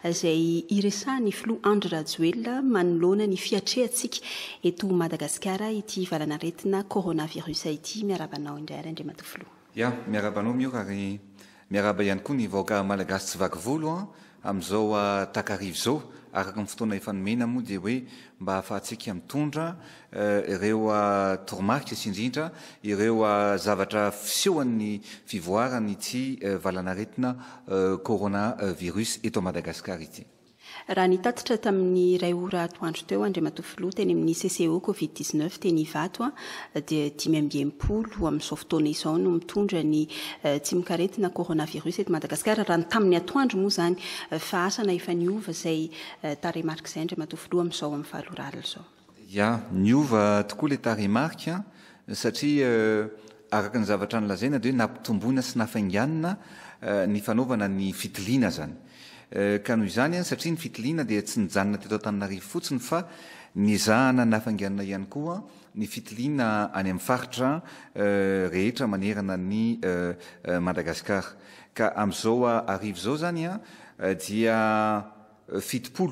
izay iresahan'ny filoha Andry Rajoelina manoloana ny fiatrehantsika eto Madagasikara ity valanaretina coronavirus ity. Miarahaba anao indray ary Andriamatoa Filoha. Ya, miarahaba anao Miora ary miarahaba ihany koa ny vahoaka malagasy tsy vaky volo an, amin'izao takariva izao. Araka ny fotoana efa nomena moa dia hoe mba ahafahantsika mitondra ireo toromarika sy indrindra ireo zavatra fisehon'ny fivoaran'ity valanaretina coronavirus eto Madagasikara ity. Raha nitatitra tamin'ny iray ora atoandro teo Andriamatoa Filoha teny amin'ny CCO Covid 19 teny Ivato dia 65 amin'izao fotoana izao no mitondra ny tsimokaretina coronavirus eto Madagasikara raha ny tamin'ny atoandro moa izany fa asa na efa niova izay tarehimarika izay Andriamatoa Filoha amin'izao amin'ny valo ora alina izao. Ya, niova tokoa ilay tarehimarika satria araka ny zavatra nolazaina dia hoe nampitomboina sy nafainganina ny fanaovana ny fitiliana izany. Ka noho izany, satria ny fitiliana dia tsy nijanona teto Antananarivo fotsiny fa nezahana nafainganina ihany koa ny fitiliana any amin'ny faritra rehetra manerana an'i Madagasikara. Ka amin'izao hariva izao izany dia 70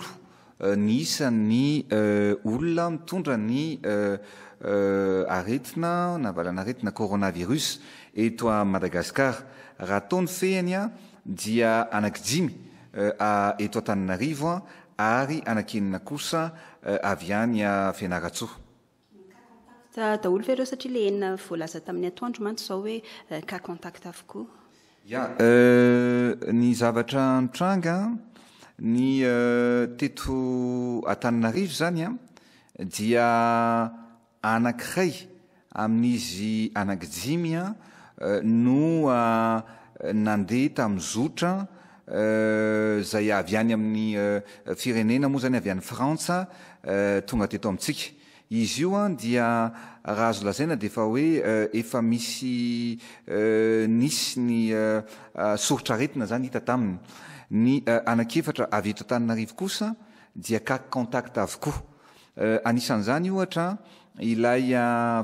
ny isan'ny olona mitondra ny aretina na valanaretina coronavirus eto Madagasikara. Raha atao ny fehiny dia anankidimy eto Antananarivo ary anankenina kosa avy any Fianarantsoa. Cas contact daholo ve ireo satria ilay enina voalaza tamin'ny atoandro mantsy izao hoe cas contact avokoa. Ya, ny zavatra nitranga ny teto Antananarivo izany an, dia anankiray amin'izy anankidimy no nandeha tamin'ny zotra izay avy any amin'ny firenena moa izany avy any Frantsa tonga teto amintsika. Izy io dia raha azo lazaina dia efa hoe efa misy nisy ny soritr'aretina izany hita taminy. Ny anankiefatra avy eto Antananarivo kosa dia cas contact avokoa. Anisan'izany ohatra ilay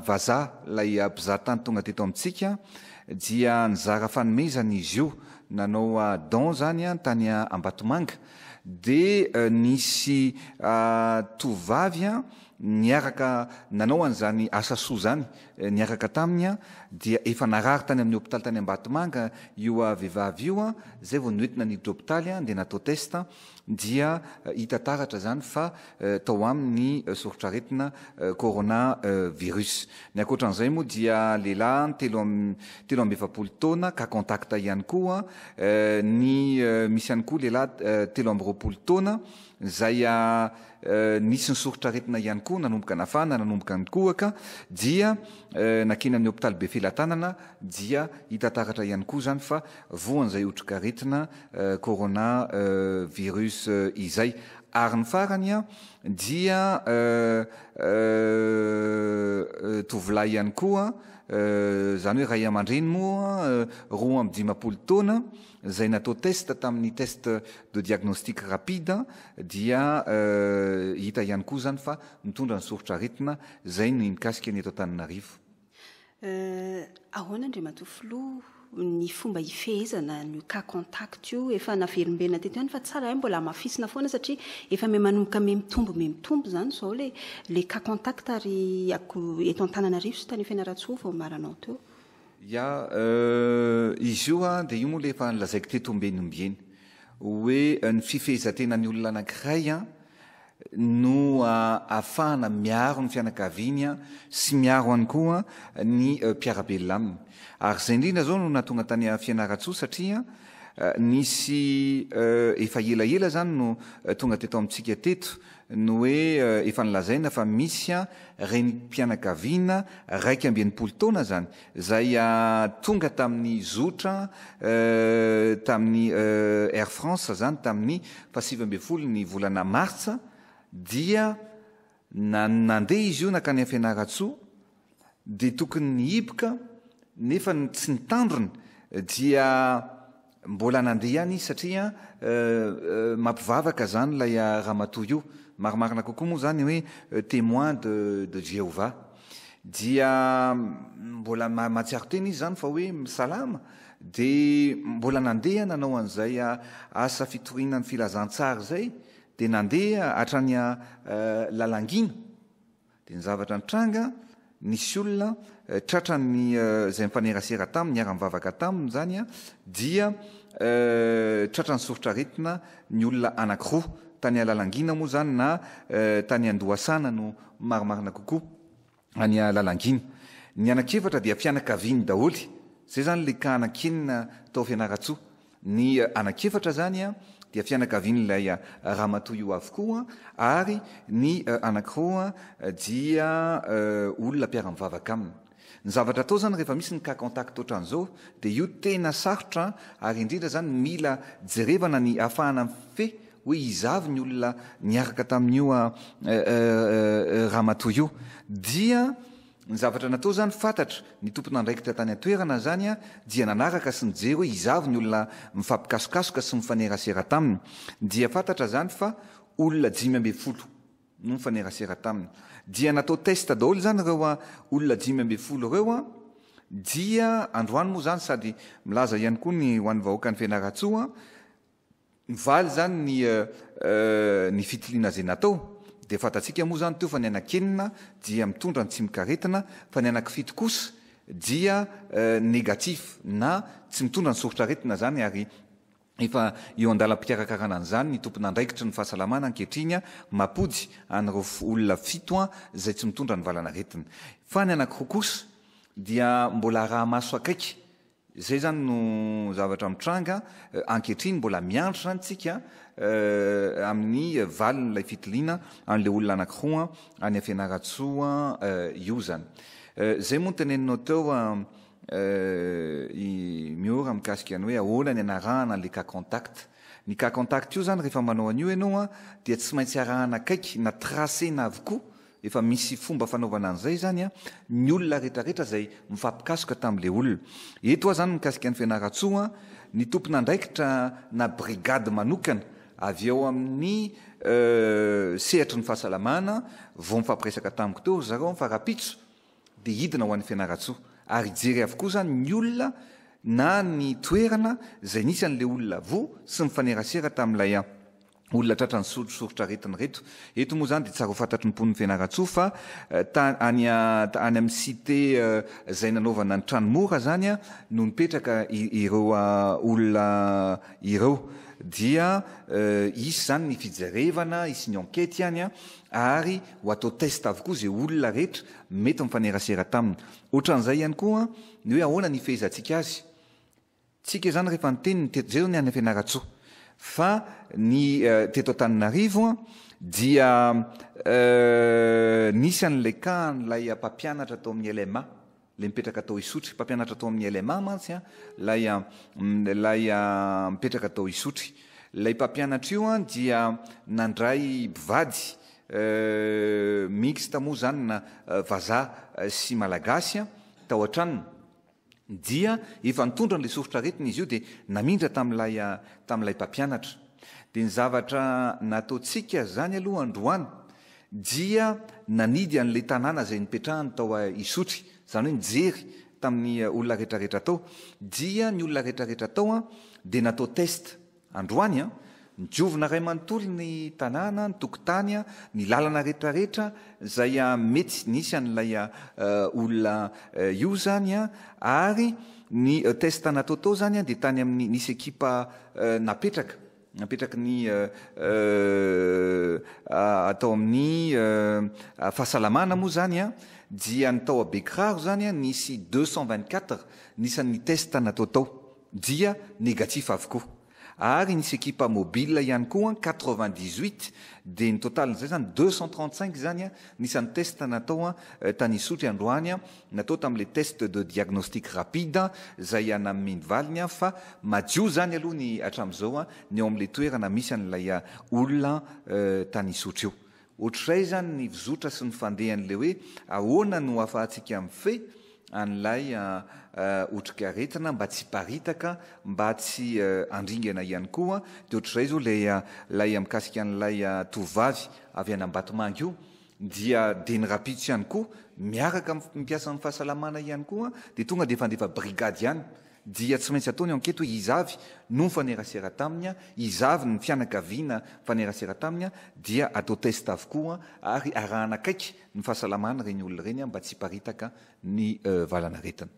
vazaha, ilay mpizahatany tonga teto amintsika dia nizara fanomezana izy io, nanao don izany tany Ambatomanga dia nisy tovovavy niaraka nanao an'izany asa soa izany niaraka taminy dia efa narary tany amin'ny hopitaly tany Ambatomanga io vehivavy io, izay vao noentina niditra hopitaly dia natao test dia hita taratra izany fa tao aminy ny soritr'aretina corona virus. Ny ankoatran'izay moa dia lehilahy 43 taona cas contact ihany koa, ny misy ihany koa lehilahy 23 taona izay nisy ny soritr'aretina ihany koa nanomboka nafana, nanomboka nikohaka dia nakeny amin'ny hopitaly Befelatanana dia hita taratra ihany koa izany fa voan'izay otrikaretina corona virus izay. Ary ny farany dia tovolahy ihany koa, izany hoe ray aman-dreny moa 52 taona izay natao test tamin'ny test de diagnostic rapide dia hita ihany koa izany fa mitondra ny soritr'aretina izay ny mikasika ny eto Antananarivo. Ahoana Andriamatoa Filoha ny fomba hifehezana an'io cas contact io? Efa naverimberina teto ihany fa tsara ihany mbola hamafisina foana satria efa miha manomboka miha mitombo miha mitombo izany izao ilay ilay cas contact ary eto Antananarivo sy tany Fianarantsoa vao maranao teo. Ya, izy io an, dia io moa ilay efa nolazaiko teto ombieny ombieny hoe ny fifehezan-tenan'ny olona anankiray an, no ahafahana miaro ny fianakaviany sy miaro ihany koa ny mpiara-belona aminy. Ary izay indrindra izao no nahatonga tany Fianarantsoa satria nisy efa elaela izany no tonga teto amintsika teto ny hoe efa nolazaina fa misy renim-pianakaviana 61 taona izany izay tonga tamin'ny zotra tamin'ny Air France izany tamin'ny faha 19 ny volana martsa dia nandeha izy io nankany Fianarantsoa dia tokony nihiboka nefa tsy nitandrina dia Mbola nandeha ihany izy satria mampivavaka izany ilay ramatoa io. Marimarina kokoa moa izany hoe témoin de de Jéhovah. Dia mbola mahatsiaro tena izy izany fa hoe salama. Dia mbola nandeha nanao an'izay asa fitoriana ny filazantsara izay, dia nandeha hatrany Lalangina. Dia ny zavatra nitranga, nisy olona tratran'ny izay nifanerasera taminy, niara-nivavaka taminy izany, dia tratran'ny soritr'aretina ny olona anankiroa. Tany Lalangina moa izany na tany Andohasana no marimarina kokoa. any Lalangina. Ny anankiefatra dia fianakaviany daholo. Izay izany ilay cas anankienina tao Fianarantsoa. Ny anankiefatra izany dia fianakavian'ilay ramatoa io avokoa ary ny anankiroa dia olona mpiara-mivavaka aminy. Ny zavatra atao izany rehefa misy ny cas contact ohatran'izao dia io tena sarotra ary indrindra izany mila jerevana ny ahafahana mifehy hoe iza avy ny olona niaraka tamin'io ramatoa io. Dia ny zavatra natao izany fantatra, ny tompon'andraikitra tany an-toerana izany dia nanaraka sy nijery hoe iza avy ny olona mifampikasokasoka sy mifanerasera taminy. Dia fantatra izany fa olona 15 no nifanerasera taminy. Dia natao test daholo izany ireo olona 15 ireo, dia androany moa izany sady milaza ihany koa ny ho an'ny vahoakan'i Fianarantsoa, Mivaly izany ny ny fitiliana izay natao, dia fantatsika moa izany teo fa ny anankenina dia mitondra ny tsimokaretina fa ny anankifito kosa dia négatif na tsy mitondra ny soritr'aretina izany ary efa eo an-dalam-pikarakarana an'izany ny tompon'andraikitry ny fahasalamana ankehitriny mampody an'ireo olona fito izay tsy mitondra ny valan'aretina. Fa ny anankiroa kosa dia mbola araha-maso akaiky Izay izany no zavatra mitranga ankehitriny, mbola miandry izany tsika amin'ny valin'ilay fitiliana an'ilay olona anankiroa any Fianarantsoa io izany. Izay moa no teneninao teo i Miora mikasika ny hoe ahoana ny anarahana an'ilay cas contact. Ny cas contact io izany rehefa manao an'io ianao dia tsy maintsy arahana akaiky na tracer-na avokoa Efa misy fomba fanaovana an'izay izany an, ny olona rehetrarehetra izay mifampikasoka tamin'ilay olona. Eto aho izany mikasika an'i Fianarantsoa, ny tompon'andraikitra na brigade manokana avy ao amin'ny sehatry ny fahasalamana vao nifampiresaka tamiko teo ry zareo fa rahampitso dia hidina ho any Fianarantsoa ary hijery avokoa izany ny olona na ny toerana izay nisy an'ilay olona voa sy nifanerasera tamin'ilay olona tratran'ny soritr'aretina ireto. Eto moa izany dia tsara ho fantatry ny mponin'i Fianarantsoa fa ta any any amin'ny cité izay nanaovana ny trano mora izany no nipetraka ireo olona ireo. Dia hisy izany ny fijerevana, hisy ny enquête ihany ary ho atao test avokoa izay olona rehetra mety mifanerasera taminy. Ohatran'izay ihany koa ny hoe ahoana ny hifehezantsika azy. Tsika izany rehefa niteny ny teto, zay zao ny any Fianarantsoa, fa ny teto Antananarivo dia nisy an'ilay cas an'ilay mpampianatra tao amin'ny LMA, ilay mipetraka tao Isotry, mpampianatra tao amin'ny LMA mantsy ilay ilay mipetraka tao Isotry. Ilay mpampianatra io dia nandray mpivady mixte moa izany na vazaha sy malagasy tao an-tranony. dia efa nitondra an'ilay soritr'aretina izy io dia namindra tamin'ilay tamin'ilay mpampianatra. Dia ny zavatra nataontsika izany aloha androany dia nanidy an'ilay tanàna izay nipetrahany tao Isotry, izany hoe nijery tamin'ny olona rehetrarehetra tao, dia ny olona rehetrarehetra tao dia natao test. Androany an, nodiovina iray manontolo ny tanàna, ny tokotany, ny lalana rehetra rehetra izay mety nisy an'ilay olona io izany an, ary ny test natao tao izany an dia tany amin'ny nisy ekipa napetraka, napetraky ny atao amin'ny fahasalamana moa izany an, dia ny tao Bekiraro izany an nisy 224 ny isan'ny test natao tao. dia négatif avokoa. Ary nisy ekipa mobile ihany koa 98 dia ny totalin'izay izany 235 izany ny isan'ny test natao tany Isotry androany, natao tamin'ilay test de diagnostic rapide izay nanome ny valiny fa madio izany aloha ny hatramin'izao ny ao amin'ilay toerana misy an'ilay olona tany Isotry io. Ohatr'izay izany ny fizotra sy ny fandehan'ilay hoe ahoana no ahafahantsika mifehy an'ilay otrikaretina mba tsy hiparitaka, mba tsy handringana ihany koa. Dia ohatr'izay izao ilay ilay mikasika an'ilay tovovavy avy any Ambatomanga io dia dia ny rahampitso ihany koa miaraka amin'ny mpiasan'ny fahasalamana ihany koa dia tonga dia efa handefa brigade ihany. dia tsy maintsy atao ny enquête hoe iza avy no nifanerasera taminy, iza avy ny fianakaviana nifanerasera taminy, dia atao test avokoa ary arahana akaiky ny fahasalaman'ireny olona ireny mba tsy hiparitaka ny valanaretina.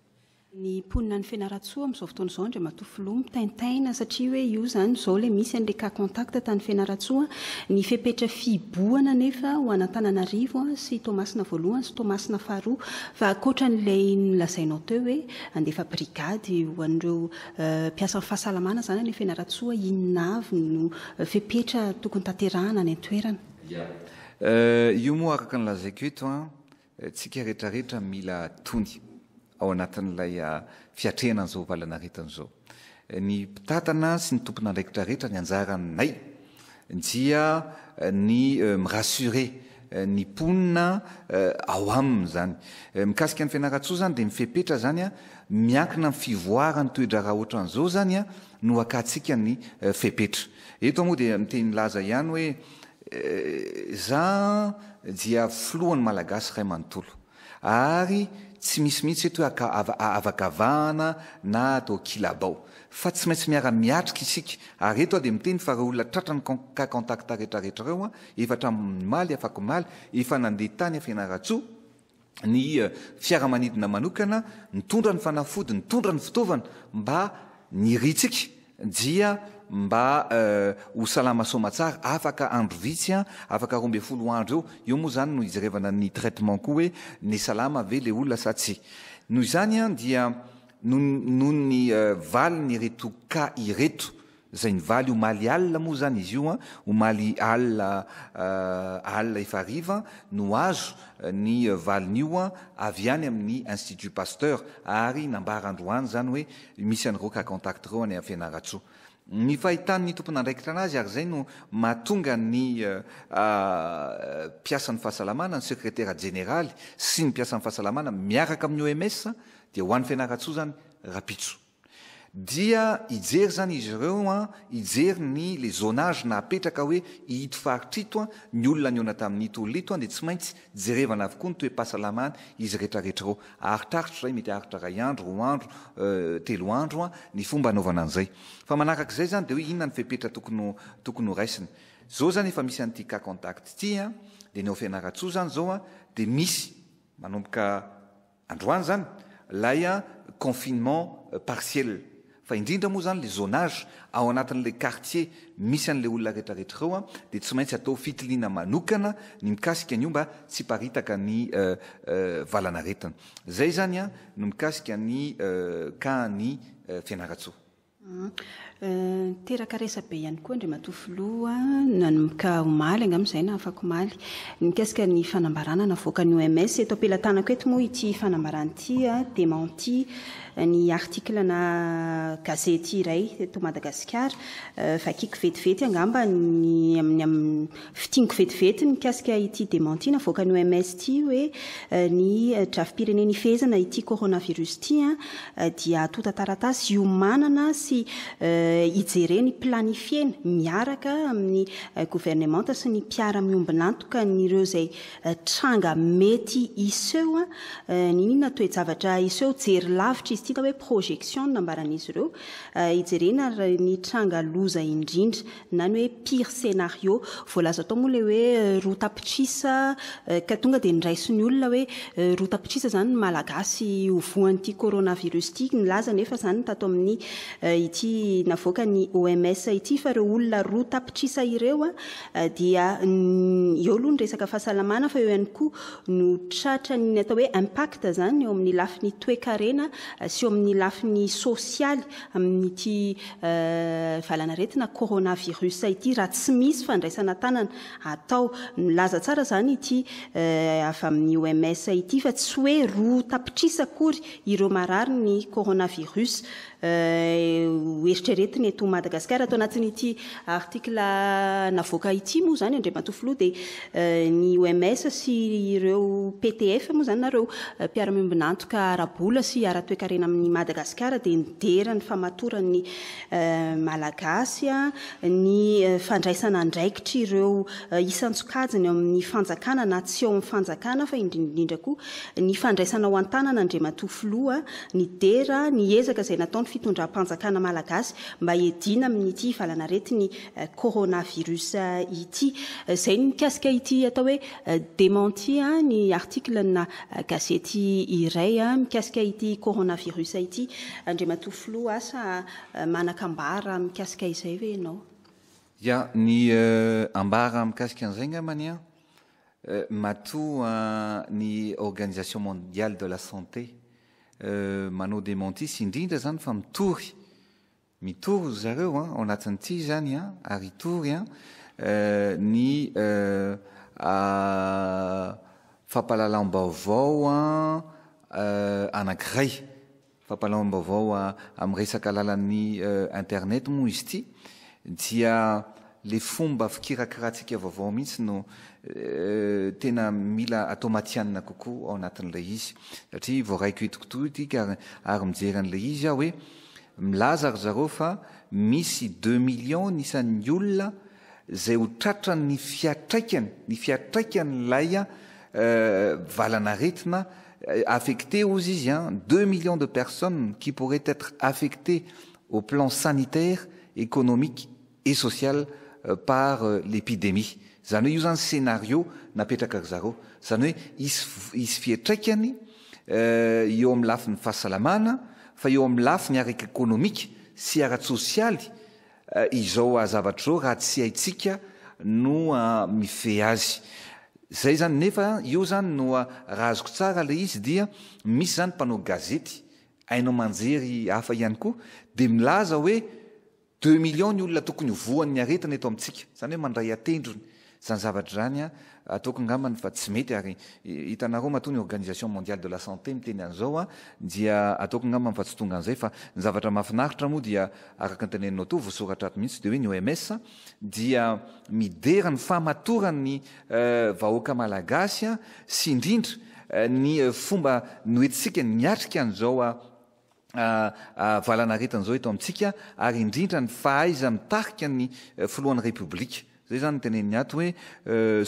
Ny mponina any Fianarantsoa amin'izao fotoana izao Andriamatoa Filoha mitaintaina satria hoe io izany izao ilay misy an'ilay cas contact tany Fianarantsoa, ny fepetra fihibohana anefa ho an'Antananarivo sy Toamasina voalohany sy Toamasina faharoa fa ankoatran'ilay nolazainao teo hoe handefa brigady ho an'ireo mpiasan'ny fahasalamana izany any Fianarantsoa inona avy no fepetra tokony tanterahana any an-toerana? Ya. Io moa araka ny lazaiko eto an, Tsika rehetra rehetra mila tony ao anatin'ilay fiatrehana an'izao valan'aretina izao. Ny mpitantana sy ny tompon'andraikitra rehetra ny anjaranay dia ny mi-rassurer ny mponina ao aminy izany. Mikasika ny Fianarantsoa izany dia ny fepetra izany miankina amin'ny fivoaran'ny toe-draharaha ohatran'izao izany no hakantsika ny fepetra. Eto moa dia miteny milaza ihany hoe Za dia filohan'ny Malagasy iray manontolo. Ary tsy misy mihitsy eto hoe avakavahana na atao kilabao. Fa tsy maintsy miara miatrika isika. Ary eto aho dia miteny fa ireo olona tratran'ny cas contact rehetra rehetra ireo, efa hatramin'ny omaly, afakomaly, efa nandeha tany Fianarantsoa, ny fiaramanidina manokana nitondra ny fanafody, nitondra ny fitaovana mba nirintsika dia mba ho salama soamatsara afaka andro vitsy an, afaka 12 andro eo, eo moa zany no hijerevana ny traitement koa hoe ne salama ve le olona sa tsia. Noho izany an dia noho ny valin'ireto cas ireto Izay nivaly omaly alina moa izany izy io an, omaly alina alina efa hariva no azo ny valin'io avy any amin'ny Institut Pasteur ary nambara androany izany hoe misy an'ireo cas contact ireo any Fianarantsoa. Ny fahitan'ny tompon'andraikitra anazy ary izay no mahatonga ny mpiasan'ny fahasalamana, ny sekretera jeneraly sy ny mpiasan'ny fahasalamana miaraka amin'ny OMS dia ho any Fianarantsoa izany rapitso. Dia hijery zany izy ireo an, hijery ny le zonage napetraka hoe ito faritra ito an, ny olona nihaona tamin'ito olona ito an, dia tsy maintsy jerevana avokoa ny toe-pahasalamany izy rehetra rehetra ireo. Aharitraritra izay, mety haharitra iray andro, roa andro, telo andro an, ny fomba anaovana an'izay. Fa manarak'izay zany dia hoe inona ny fepetra tokony ho tokony ho raisina. Zao zany efa misy an'ity cas contact ity an, dia ny ao Fianarantsoa zany zao an, dia misy manomboka Androany zany lay confinement partiel fa indrindra moa zany le zonage ao anatin'ilay quartier misy an'ilay olona rehetra rehetra ireo dia tsy maintsy atao fitiliana manokana ny mikasika an'io mba tsy hiparitaka ny valanaretina. Zay zany no mikasika ny cas an'i Fianarantsoa. Niteraka resabe ihany koa Andriamatoa Filoha nanomboka omaly, angamba izay na afakomaly, mikasika ny fanambarana navoakan'ny OMS. Eto am-pelatanako eto moa ity fanambarana ity, démenti ny article-na gazety iray eto Madagasikara. Vakiko vetivety angamba ny amin'ny Fintiniko vetivety mikasika ity démenti navoakan'ny OMS ity hoe ny drafi-pirenena ifehezana ity coronavirus ity dia antontan-taratasy iomanana sy hijereny planifiena miaraka amin'ny governemanta sy ny mpiara-miombon'antoka an'ireo izay tranga mety hiseho n'inona toe-javatra hiseho jery lavitra izy ity atao hoe projection no nambaran'izy ireo hijerena ny tranga loza indrindra na ny hoe pire scénario. Voalaza tao moa ilay hoe 2 tapitrisa ka tonga dia niraisin'ny olona hoe 2 tapitrisa izany ny Malagasy ho voan'ity coronavirus ity. Nilaza anefa izany tato amin'ny ity navoakan'ny OMS ity fa ireo olona 2 tapitrisa ireo dia eo aloha ny resaka fahasalamana fa eo ihany koa no tratran'ny atao hoe impact izany eo amin'ny lafiny toekarena sy eo amin'ny lafiny sosialy amin'ity valanaretina coronavirus ity raha tsy misy fandraisana tanana atao. Milaza tsara izany ity avy amin'ny OMS ity fa tsy hoe 2 tapitrisa akory ireo marary ny coronavirus. Ho eritreretina. aretina eto Madagasikara. Ato anatin'ity article navoaka ity moa izany Andriamatoa Filoha dia ny OMS sy ireo PTF moa izany na ireo mpiara-miombon'antoka ara-bola sy ara-toekarena amin'i Madagasikara dia nidera ny famatoran'ny Malagasy, ny fandraisana andraikitr'ireo isan-tsokajiny ao amin'ny fanjakana na tsy ao amin'ny fanjakana fa indrindra indrindra koa ny fandraisana ao an-tanana Andriamatoa Filoha nidera ny ezaka izay nataon'ny fitondram-panjakana Malagasy mba hiadiana amin'ity valanaretin'ny coronavirus ity. Izay ny mikasika ity atao hoe démenti ny article-na gazety iray mikasika ity coronavirus ity. Andriamatoa Filoha, asa manan-kambara mikasika izay ve ianao? Ya, ny ambara mikasika an'izay angambany an, matoa ny Organisation Mondiale de la Santé manao démenti sy indrindra izany fa mitory Mitory ry zareo an, ao anatin'ity izany an, ary hitory an, ny fampahalalam-baovao an anankiray, fampahalalam-baovao amin'ny resaka alalan'ny internet moa izy ity, dia le fomba fikirakirantsika vaovao mihitsy no tena mila atao matihanina kokoa ao anatin'ilay izy, satria voaraiko eto koa ity ka ary mijery an'ilay izy aho hoe Milaza ry zareo fa misy deux millions ny isan'ny olona izay ho tratran'ny fiatraikany, ny fiatraikan'ilay valan'aretina, affecté hozy izy an, deux millions de personnes qui pourraient être affectées au plan sanitaire, économique et social par l'épidémie. Izany hoe io izany scénario napetraka ry zareo. Izany hoe hisy hisy fiantraikany eo amin'ny lafiny fahasalamana fa eo amin'ny lafiny ara-ekonomika sy ara-tsosialy izao zavatra izao raha tsy haintsika no mifehy azy. Izay izany nefa io izany no raha azoko tsara ilay izy dia misy izany mpanao gazety haino aman-jery hafa ihany koa dia milaza hoe Deux millions ny olona tokony ho voan'ny aretina eto amintsika, izany hoe mandray an-tendrony izany zavatra izany an, ataoko angambany fa tsy mety ary hitanareo matoa ny organisation mondiale de la santé miteny an'izao an, dia ataoko angambany fa tsy tonga an'izay fa ny zavatra mahafinaritra moa dia araka ny teneninao teo voasoratra ato mihitsy dia hoe ny OMS dia midera ny fahamatoran'ny vahoaka malagasy sy indrindra ny fomba noentintsika niatrika an'izao valanaretina izao eto amintsika ary indrindra ny fahaiza mitarika ny filohan'ny Repoblika. Izay izany no teneniny ato hoe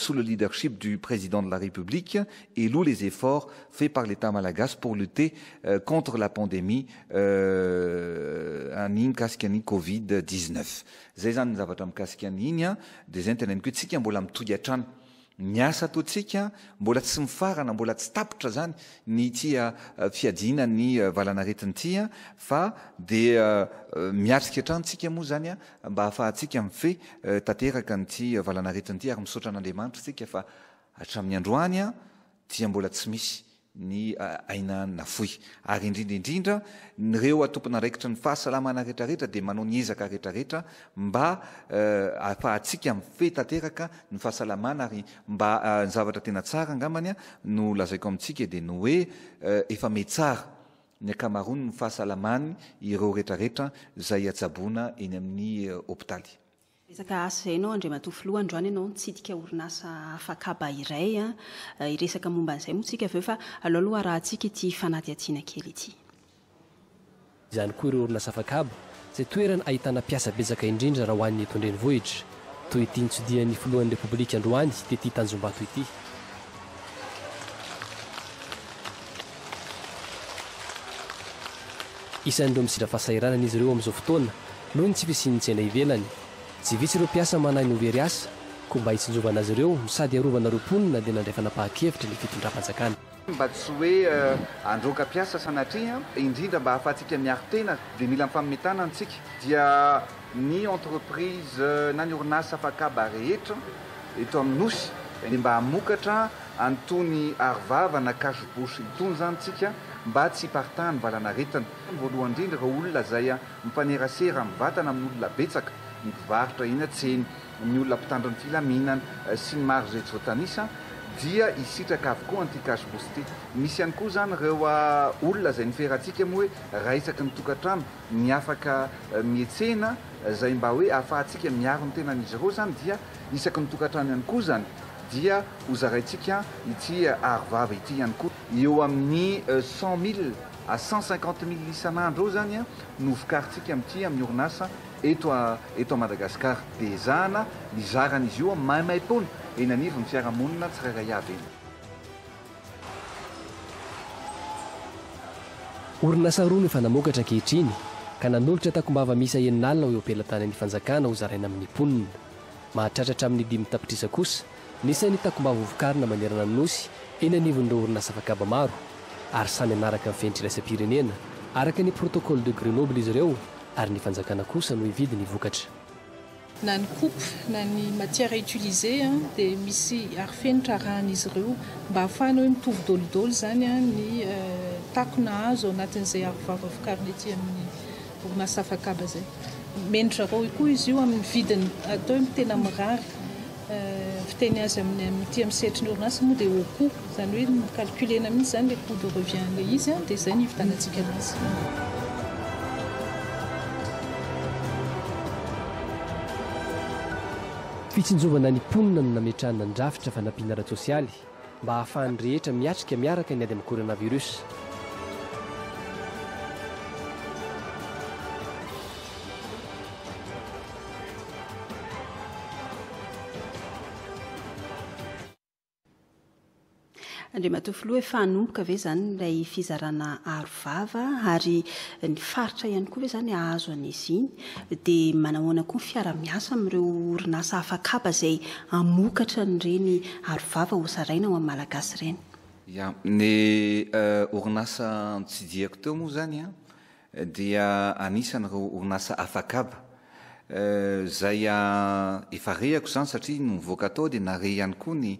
sous le leadership du président de la République et loue les efforts faits par l'Etat malagasy pour lutter contre la pandémie an'ny mikasika ny covid 19. Izay izany ny zavatra mikasika an'iny dia izay no teneniko hoe tsika mbola mitohy hatrany. Ny asa ataontsika mbola tsy mifarana, mbola tsy tapitra izany ny ity fiadiana ny valanaretina ity fa dia miatrika hatrany tsika moa izany mba hahafahantsika mifehy tanteraka an'ity valanaretina ity ary misaotra an'Andriamanitra isika fa hatramin'ny androany dia mbola tsy misy ny aina nafoy. Ary indrindra indrindra, ireo tompon'andraikitry ny fahasalamana rehetrarehetra dia manao ny ezaka rehetrarehetra mba ahafahantsika mifehy tanteraka ny fahasalamana ary mba ny zavatra tena tsara angambany no lazaiko amintsika dia ny hoe efa mihatsara ny ankamaroan'ny fahasalamany ireo rehetrarehetra izay atsaboina eny amin'ny hopitaly. Resaka asa izay ianao Andriamatoa Filoha, androany ianao nitsidika orinasa afakaba iray a, hiresaka momba an'izay moa tsika avy eo fa aleo aloha arahantsika ity fanadihadiana kely ity. Izany koa ireo orinasa afakaba, izay toerana ahitana mpiasa betsaka indrindra raha ho an'ny eto an-drenivohitra, toy ity nitsodihan'ny Filohan'ny Repoblika androany tety Tanjombato ity. Isan'ireo misedra fahasahiranana izy ireo amin'izao fotoana noho ny tsy fisian'ny tsena ivelany. Tsy vitsy ireo mpiasa manahy ny ho very asa, koa mba hitsinjovana azy ireo no sady hiarovana ireo mponina dia nandray fanapahan-kevitra ny fitondram-panjakana. Mba tsy hoe handroaka mpiasa sanatria, indrindra mba hahafahantsika miaro tena dia mila mifanome tanana isika dia ny entreprise na ny orinasa afakaba rehetra eto amin'ny Nosy dia mba hamokatra an'itony arovava na cache bouche itony izany tsika mba tsy hiparitahan'ny valanaretina. Voalohany indrindra ireo olona izay mifanerasera mivantana amin'olona betsaka, ny mpivarotra eny an-tsena, ny olona mpitandro ny filaminana sy ny maro izay tsy voatanisa. dia hisitraka avokoa an'ity cash bourse ity. Misy ihany koa izany ireo olona izay niferantsika moa hoe raha isaky ny tokantrano ny afaka mietsena izay mba hoe ahafahantsika miaro ny tenan'izy ireo izany dia isaky ny tokantrano ihany koa izany dia ho zaraintsika ity aro vava ity ihany koa. Eo amin'ny 100 mille à 150 mille isan'andro eo izany no vokarintsika amin'ity amin'ny orinasa eto eto Madagasikara. Dia ezahana mizara an'izy io maimaimpoana eny anivon'ny fiarahamonina tsirairay avy eny. Orinasa roa no efa namokatra ankehitriny ka nanolotra takom-bava miisa 60 ho eo am-pelatanan'ny fanjakana hozaraina amin'ny mponina. Mahatratra hatramin'ny 5 tapitrisa kosa ny isan'ny takom-bava hovokarina manerana ny Nosy eny anivon'ireo orinasa afakaba maro ary samy hanaraka ny fenitra iraisam-pirenena araka ny protocole de Grenoble izy ireo ary ny fanjakana kosa no hividy ny vokatra. Na ny coupe na ny matière utilisée dia misy arifenitra arahan'izy ireo mba ahafahana hoe mitovy daholo izany ny takona azo ao anatin'izay arovava vokarina ety amin'ny orinasa afakaba izay. Mendrika koa izy io amin'ny vidiny atao hoe tena mirary. Fiteny azy amin'ny aty amin'ny sehatry ny orinasa moa dia au coût, izany hoe mi-calculer-na mihitsy izany ilay coût de revient an'ilay izy dia izay no hividianantsika anazy. Fitsinjovana ny mponina no nametrahana ny rafitra fanampiana ara-tsosialy mba hahafahan'ny rehetra miatrika miaraka ny ady amin'ny coronavirus. Andriamatoa Filoha, efa hanomboka ve izany ilay fizarana aro vava ary ny faritra ihany koa ve izany hahazo an'izy iny? Dia manahoana koa ny fiara-miasa amin'ireo orinasa afakaba izay hamokatra an'ireny aro vava hozaraina ho an'ny Malagasy ireny? Ya, ny orinasa notsidihako teo moa izany an, dia anisan'ireo orinasa afakaba izay efa rehako izany satria no nivoaka tao dia nare ihany koa ny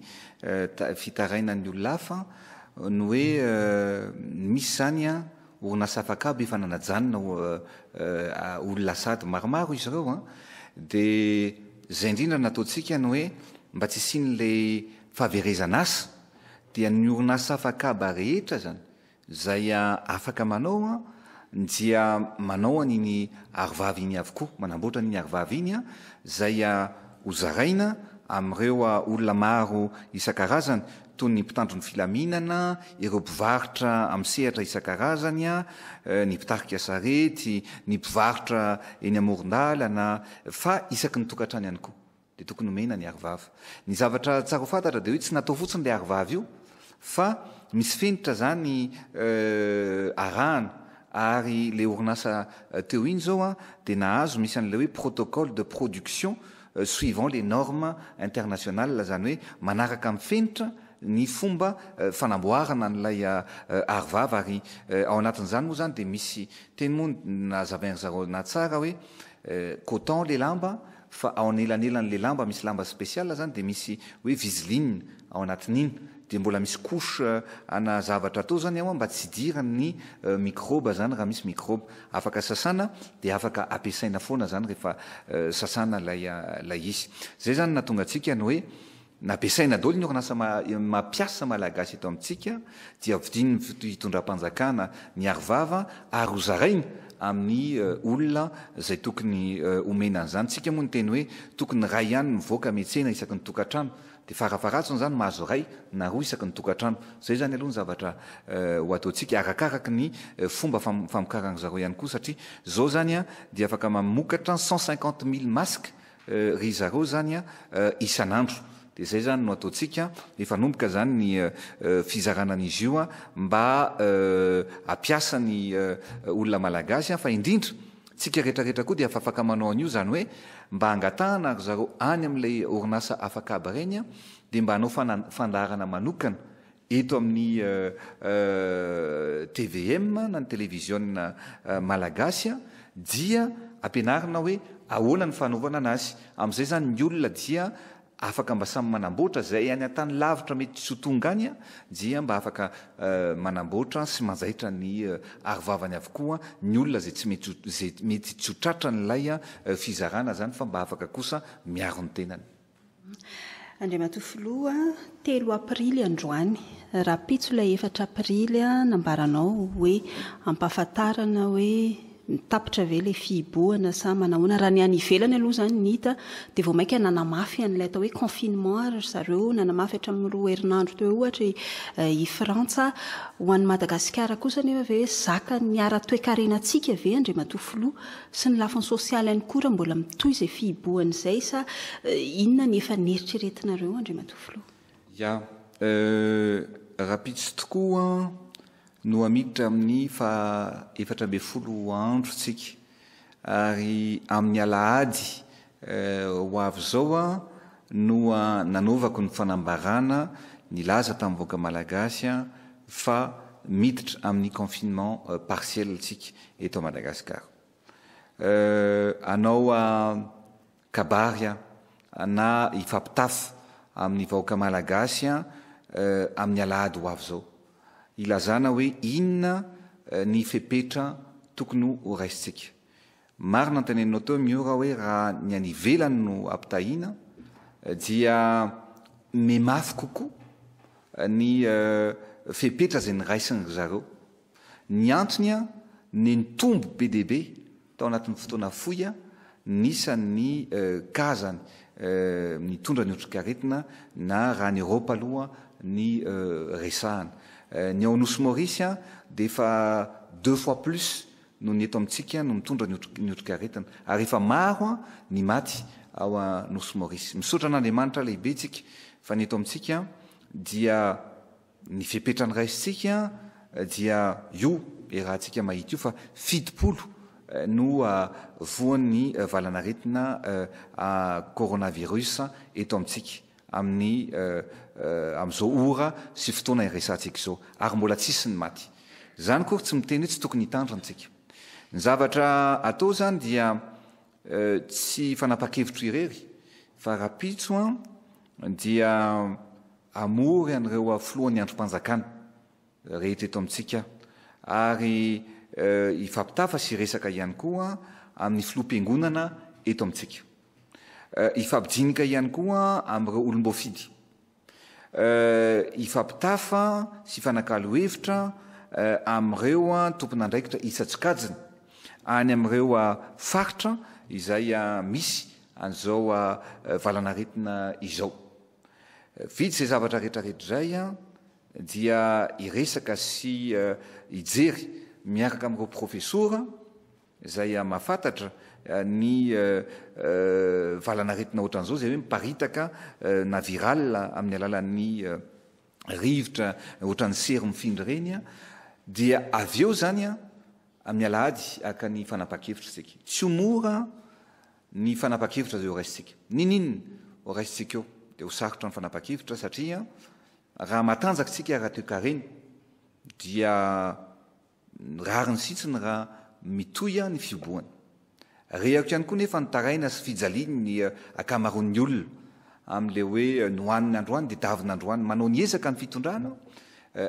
fitarainan'ny olona hafa ny hoe misy izany orinasa afakaba efa nanajanona olona sady maromaro izy ireo an, dia izay indrindra no nataontsika ny hoe mba tsy hisian'ilay fahaverezan'asa dia ny orinasa afakaba rehetra izany Izay afaka manao dia manao an'iny arovava iny avokoa, manamboatra an'iny arovava iny izay hozaraina amin'ireo olona maro isan-karazany toy ny mpitandro ny filaminana, ireo mpivarotra amin'ny sehatra isan-karazany, ny mpitarika sarety, ny mpivarotra eny amoron-dalana fa isaky ny tokantrano ihany koa. Dia tokony omena ny arovava. Ny zavatra tsara ho fantatra dia hoe tsy natao fotsiny ilay arovava io fa misy fenitra izany arahana ary ilay orinasa teo iny izao dia nahazo misy an'ilay hoe protocole de production suivant les normes internationales izany hoe manaraka amin'ny fenitra ny fomba fanamboarana an'ilay arovava ary ao anatin'izany moa izany dia misy teny moa nazavain-dry zareo na tsara hoe coton ilay lamba Fa ao anelanelan'le lamba misy lamba spécial zany dia misy hoe viseline ao anatin'iny dia mbola misy couche ana zavatra atao zany ao mba tsy hidiran'ny microbe zany raha misy microbe. Afaka sasana dia afaka ampiasaina foana zany rehefa sasana ilay ilay izy. Zay zany nahatonga antsika ny hoe Nampiasaina daholo ny orinasa mampiasa Malagasy eto amintsika dia vidian'ny fitondram-panjakana ny arovava ary hozaraina amin'ny olona izay tokony homena an'izany. Tsika moa niteny hoe tokony iray ihany mivoaka miantsena isaky ny tokantrano dia farafaharatsiny izany mahazo iray na roa isaky ny tokantrano. Izay izany aloha ny zavatra ho ataontsika arakaraky ny fomba famokaran-dry zareo ihany koa satria izao izany dia afaka mamokatra 150 mille masques ry zareo zany isan'andro. Dia izay zany no ataontsika, efa hanomboka zany ny fizarana an'izy io mba hampiasa ny olona malagasy fa indrindra tsika rehetra rehetra koa dia afafaka manao an'io zany hoe mba hangatahana ry zareo any amin'ilay orinasa afakaba ireny dia mba hanao fandaharana manokana Eto amin'ny tvm na ny televiziona malagasy dia ampianarina hoe ahoana ny fanaovana anazy. Amin'izay izany ny olona dia afaka mba samy manamboatra, izay any an-tany lavitra mety tsy ho tonga any dia mba afaka manamboatra sy manjaitra ny arovavany avokoa ny olona izay tsy mety izay mety tsy ho tratran'ilay fizarana izany fa mba afaka kosa miaro ny tenany. Andriamatoa Filoha, telo aprily androany. Rahampitso ilay efatra aprily nambaranao hoe ampahafantarana hoe mitapitra ve ilay fihibohana sa manahoana. Raha ny any ivelany aloha izany ny hita dia vao mainka nanamafy an'ilay atao hoe confinement ary ry zareo, nanamafy hatramin'ny roa herinandro teo ohatra i Frantsa. Ho an'i Madagasikara kosa anefa ve zakan'ny ara-toekarenantsika ve Andriamatoa Filoha Sy ny lafiny sosialy ihany koa raha mbola mitohy izay fihibohana izay sa inona ny efa neritreretinareo Andriamatoa Filoha? Ya, rahampitso tokoa no hamiditra amin'ny faha 14 andro tsika ary amin'ny alahady ho avy izao no nanaovako ny fanambarana nilaza tamin'ny vahoaka malagasy fa miditra amin'ny confinement partiel tsika eto Madagascar. Hanao kabary na hifampitafa amin'ny vahoaka malagasy amin'ny alahady ho avy izao. Hilazana hoe inona ny fepetra tokony ho raisintsika. Marina ny teneninao teo Miora hoe raha ny any ivelany no ampitahiana dia mimafy kokoa ny fepetra izay niraisin-dry zareo. Ny antony ny nitombo be dia be tao anatin'ny fotoana fohy ny isan'ny cas-ny nitondra ny otrikaretina na raha any Eoropa aloha ny resahana. Ny ao Nosy Maorisy dia efa deux fois plus noho ny eto amintsika no mitondra ny otrikaretina ary efa maro ny maty ao Nosy Maorisy. Misaotra an'Andriamanitra lehibe tsika fa ny eto amintsika dia Ny fepetra noraisintsika dia io iarahantsika mahita io fa 70 no voan'ny valan'aretina coronavirus eto amintsika amin'ny amin'izao ora sy fotoana iresahantsika izao ary mbola tsisy ny maty. Izany akory tsy miteny hoe tsy tokony hitandrina isika. Ny zavatra atao izany dia tsy fanapahan-kevitro irery fa rahampitso dia Hamory an'ireo filohan'ny andrim-panjakana rehetra eto amintsika ary hifampitafa sy hiresaka ihany koa amin'ny filoham-piangonana eto amintsika. Hifampidinika ihany koa amin'ireo olom-boafidy. Hifampitafa sy hifanakalo hevitra amin'ireo tompon'andraikitra isan-tsokajiny any amin'ireo faritra izay misy an'izao valan'aretina izao. Vita izay zavatra rehetra rehetra izay dia hiresaka sy hijery miaraka amin'ireo profesora izay mahafantatra ny valan'aretina ohatran'izao izay hoe miparitaka na viral amin'ny alalan'ny rivotra ohatran'ny sery mifindra ireny dia avy eo izany amin'ny alahady haka ny fanapahan-kevitra isika. Tsy ho mora Ny fanapahan-kevitra izay horaisintsika. N'inon'inona horaisintsika eo dia ho sarotra ny fanapahan-kevitra satria raha matanjaka isika ara-toekarena dia rariny sitsiny raha mitohy ny fihobohana. Rehako ihany koa nefa ny taraina sy fijalian'ny ankamaroan'ny olona amin'ilay hoe nohanina androany dia davina androany. Manao ny ezaka ny fitondrana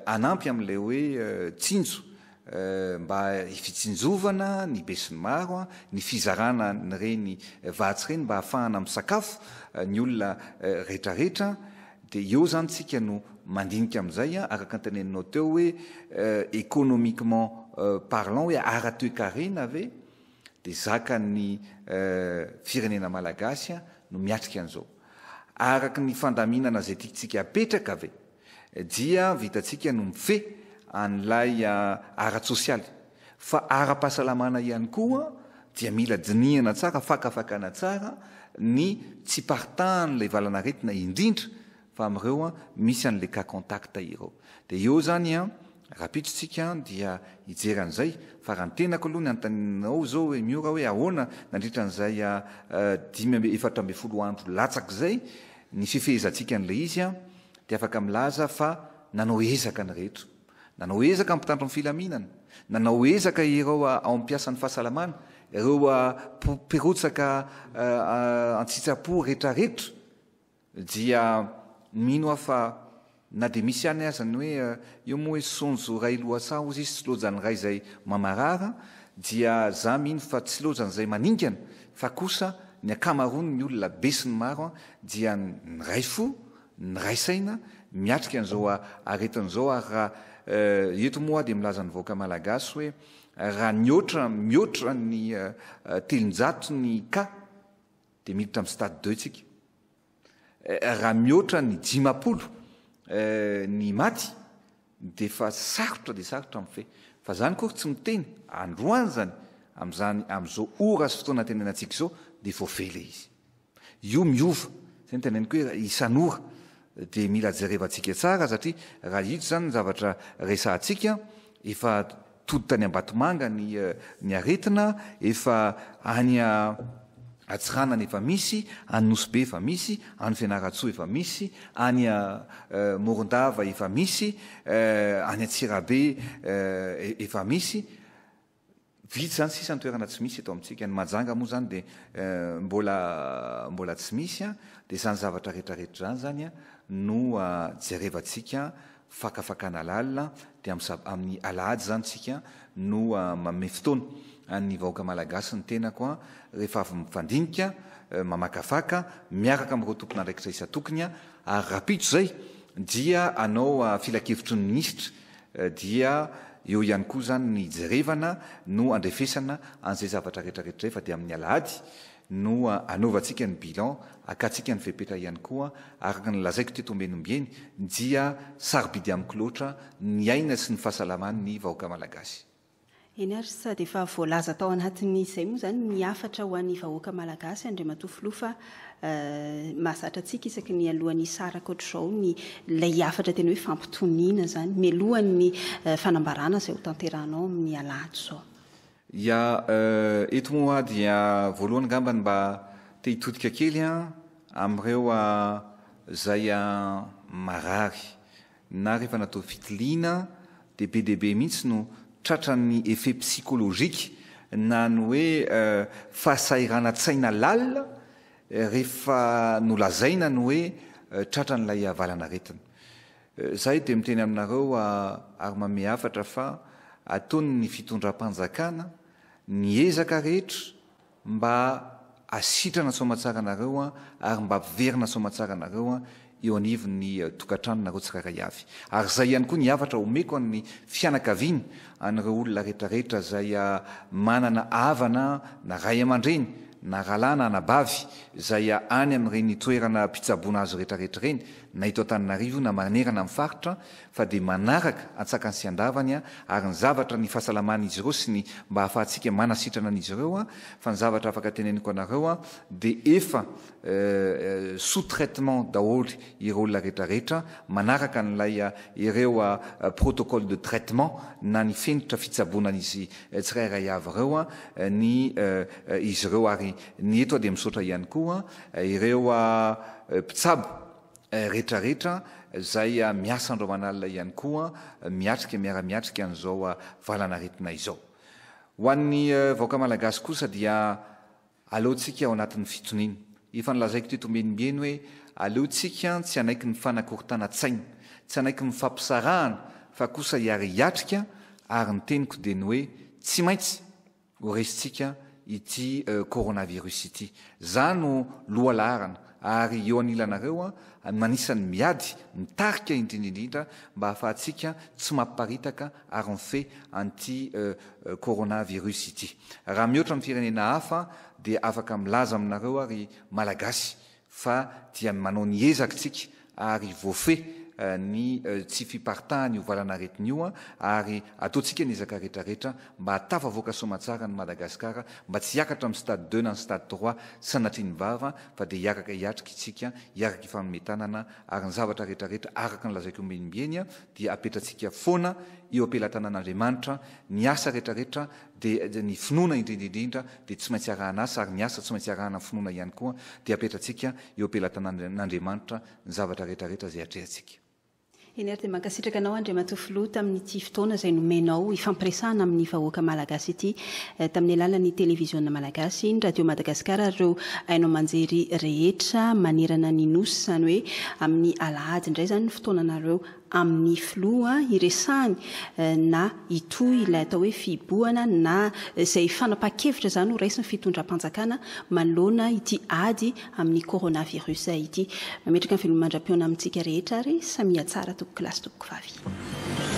hanampy amin'ilay hoe tsinjo mba fitsinjovana ny besinimaro, ny fizarana an'ireny vatsy ireny mba hahafahana misakafo ny olona rehetrarehetra, dia eo izany tsika no mandinika amin'izay araka ny teneninao teo hoe économiquement parlant hoe ara-toekarena ve dia zakan'ny firenena malagasy no miatrika an'izao. Araka ny fandaminana izay tiantsika apetraka ve? dia vitantsika no mifehy an'ilay ara-tsosialy fa ara-pahasalamana ihany koa dia mila dinihana tsara, fakafakana tsara ny tsy hiparitahan'ilay valan'aretina indrindra fa amin'ireo misy an'ilay cas contact ireo. Dia eo izany rahampitso tsika dia hijery an'izay fa raha ny tenako aloha ny anontanianao izao hoe Miora hoe ahoana nandritra an'izay 15 andro latsaka izay ny fifehezantsika an'ilay izy dia afaka milaza fa nanao ezaka ny rehetra. Nanao ezaka ny mpitandro ny filaminana, nanao ezaka ireo ao amin'ny mpiasan'ny fahasalamana, ireo mpirotsaka an-tsitrapo rehetrarehetra dia mino aho fa na dia misy ihany aza ny hoe io moa hoe sonjo ray lohasaha hozy izy tsy lojan'ny ray izay mamarara dia za mino fa tsy lojan'izay maningana fa kosa ny ankamaroan'ny olona be sy ny maro dia niray fo, niray saina miatrika an'izao aretina izao ary raha eto moa aho dia milaza ny vahoaka malagasy hoe raha nihoatra mihoatra ny 300 ny cas dia miditra amin'ny stade deux tsika. Raha mihoatra ny 50 ny maty dia efa sarotra dia sarotra mifehy. Fa zany akory tsy miteny, androany zany, amin'izany amin'izao ora sy fotoana tenenantsika izao dia voafehy ilay izy. Io miova, zay no teneniko hoe isan'ora dia mila jerevantsika tsara satria raha ito zany ny zavatra resahantsika, efa tody tany Ambatomanga ny ny aretina, efa any Antsiranana efa misy, any Nosy Be efa misy, any Fianarantsoa efa misy, any Morondava efa misy, any Antsirabe efa misy. Vitsy izany sisa ny toerana tsy misy eto amintsika. Ny Mahajanga moa izany dia mbola mbola tsy misy an, dia izany zavatra rehetra rehetra izany izany an no jerevantsika fakafakana lalina, dia amin'ny sab- amin'ny alahady izany tsika no manome fotoana an'ny vahoaka malagasy ny tenako an, rehefa avy mifandinika, mamakafaka, miaraka amin'ireo tompon'andraikitra isan-tokony an, ary rahampitso izay dia hanao filankevitry ny minisitra Dia eo ihany koa izany ny hijerevana no andrefesana an'izay zavatra rehetra rehetra izay fa dia amin'ny alahady no anaovantsika ny bilan, akantsika ny fepetra ihany koa, araka ny lazaiko teto ombieny ombieny dia sarobidy amiko loatra ny aina sy ny fahasalaman'ny vahoaka malagasy. Eny ary, sady efa voalaza tao anatin'izay moa izany ny hafatra ho an'ny vahoaka malagasy Andriamatoa Filoha fa mahazatra antsika isaky ny alohan'ny hisaraka ohatr'izao ny ilay hafatra tena hoe fampitoniana izany mialohan'ny fanambarana izay ho tanterahanao amin'ny alahady izao. Ya, eto moa aho dia voalohany angambany mba te hitodika kely amin'ireo izay marary na rehefa natao fitiliana dia be dia be mihitsy no tratran'ny effet psychologique na ny hoe fahasahiranan-tsaina lalina rehefa nolazaina ny hoe tratran'ilay valan'aretina. Izahay dia miteny aminareo ary manome hafatra fa ataon'ny fitondram-panjakana ny ezaka rehetra Mba asitrana soamatsara anareo an, ary mba ampiverina soamatsara anareo an, eo anivon'ny tokantranonareo tsirairay avy. Ary izay ihany koa ny hafatra omeko an'ny fianakaviana, an'ireo olona rehetrarehetra izay manana havana na ray aman-dreny, na rahalahy na anabavy, izay any amin'ireny toerana mpitsaboana azy rehetrarehetra ireny, na eto Antananarivo io na manerana amin'ny faritra, fa dia manaraka antsakany sy andavany ary ny zavatra ny fahasalaman'izy ireo sy ny mba ahafahantsika manasitrana an'izy ireo fa ny zavatra afaka teneniko anareo dia efa sous traitement daholo ireo olona rehetra rehetra manaraka an'ilay ireo protocole de traitement na ny fenitra fitsaboana an'izy tsirairay avy ireo ny izy ireo ary ny eto aho dia misaotra ihany koa ireo mpitsabo rehetra rehetra izay miasa andro aman'alina ihany koa miatrika miara-miatrika an'izao valan'aretina izao. Ho an'ny vahoaka malagasy kosa dia aleontsika ao anatin'ny fitoniana. Efa nolazaiko teto ombieniombieny hoe aleontsika tsy hanaiky ny fanakorontanan-tsaina, tsy hanaiky ny fampisarahana fa kosa hiara-hiatrika ary ny teniko dia ny hoe tsy maintsy Ho resintsika ity coronavirus ity. Za no lohalaharana ary eo anilanareo aho no anisan'ny miady, mitarika indrindra indrindra mba ahafahantsika tsy mampiparitaka ary mifehy an'ity coronavirus ity. Raha mihoatra amin'ny firenena hafa dia afaka milaza aminareo aho ry Malagasy fa dia manao ny ezaka tsika ary voafehy ny tsy fiparitahan io valan'aretina io ary ataontsika ny ezaka rehetra rehetra mba hahatafavoaka soamatsara an'i Madagascar mba tsy hiakatra amin'ny stade deux na ny stade trois sanatria ny vava fa dia hiaraka hiatrika isika hiaraka hifanome tanana ary ny zavatra rehetra rehetra araka ny lazaiko ombieniombieny dia apetratsika foana eo am-pelatanan'Andriamanitra ny asa rehetra rehetra dia ny finoana indrindra indrindra dia tsy maintsy arahana asa ary ny asa tsy maintsy arahana finoana ihany koa dia apetratsika eo am-pelatanan'Andriamanitra ny zavatra rehetra rehetra izay atrehantsika. Eny ary dia mankasitraka anao Andriamatoa Filoha tamin'ity fotoana izay nomenao hifampiresahana amin'ny vahoaka Malagasy ity tamin'ny alalan'ny televiziona Malagasy, ny Radio Madagasikara ary ireo haino aman-jery rehetra manerana ny Nosy, izany hoe amin'ny alahady indray izany ny fotoananareo. amin'ny filoha hiresahany na hitohy ilay atao hoe fihibohana na izay fanapahan-kevitra izany ho raisin'ny fitondram-panjakana manoloana ity ady amin'ny coronavirus ity. Mametraka ny veloma mandra-pihaona amintsika rehetra ary samia tsara tompokolahy sy tompokovavy.